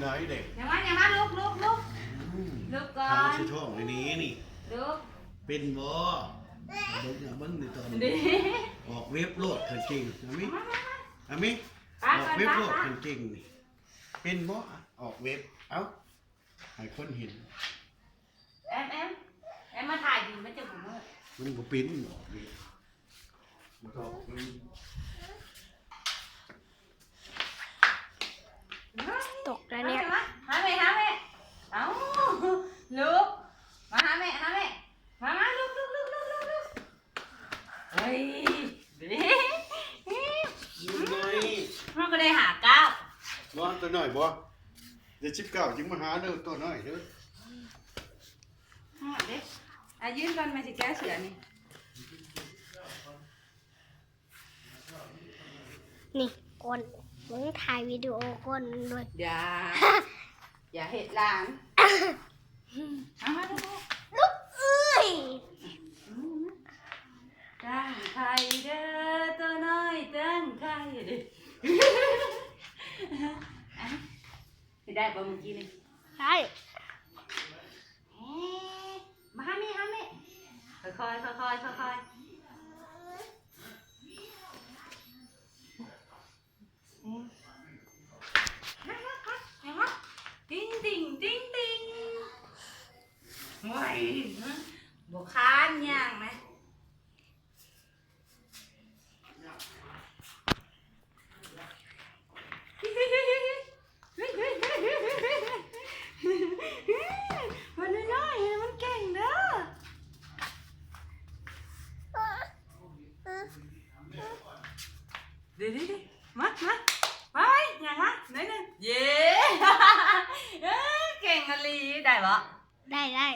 ຫຼາຍເດ້ ຢ່າມາ ຢ່າມາ ລຸກ ລຸກ ລຸກ ອືມ ລຸກກ່ອນ ທາງສະທ້ອງນີ້ ນີ້ ລຸກ ເປັນບໍ່? ເບິ່ງ ເບິ່ງໃນຕອນນີ້ ອອກເວັບໂລດຄັນເກັ່ງ ອາມິ ອາມິ ອອກເວັບໂລດຄັນເກັ່ງນີ້ ເປັນບໍ່? ອອກເວັບ ເອົ້າ ໃຫ້ຄົນເຫັນ ແອມ ແອມ ແອມ ມາຖ່າຍດີ ມັນຈະບໍ່ເມື່ອຍ ມັນບໍ່ເປັນ ອອກເວັບ ບໍ່ຕ້ອງ ຕົກແລ້ວເນຍ ຫາແມ່ ຫາແມ່ ເອົ້າ ລຸກ ມາຫາແມ່ ຫາແມ່ ມາ ມາ ລຸກ ລຸກ ລຸກ ລຸກ ລຸກ ເຮີ້ຍ ເຮົາກໍໄດ້ຫ້າເກົ້າ ບໍ່ ໂຕນ້ອຍບໍ່ ໄດ້ສິບເກົ້າ ຈຶ່ງມາຫາເດີ ໂຕນ້ອຍເດີ ຮອດເດ້ ອາ ຢືນກ່ອນ ແມ່ຊິແກ້ເສື້ອນີ້. ນີ້ ກ່ອນ ມຶງຖ່າຍວິດີໂອກ່ອນດ້ວຍ ຢ່າ ຢ່າເຮັດຫຼານ ເອົາມາ ລຸກ ເອີຍ ຕັ້ງໄຂ່ເດີ ໂຕນ້ອຍ ຕັ້ງໄຂ່ເດີ ເຮັດໄດ້ບໍ່ມື້ກີ້ນີ້? ໄດ້ ເອີ ມາຫາແມ່ ຫາແມ່ ຄ່ອຍໆ ຄ່ອຍໆ ຄ່ອຍໆ ຕິງຕິງຕິງຕິງ ໂອ້ຍ ບໍ່ຄ້ານຍ່າງນະ ມັນນ້ອຍໆ ມັນເກັ່ງເດີ ເດ ເດ ເດ ມາ ມາ ມາໄວ ຍ່າງມາໜ້ອຍໜຶ່ງ ເຢ້ ເອີ ເກັ່ງອີ່ຫຼີ ໄດ້ບໍ່? ໄດ້ ໄດ້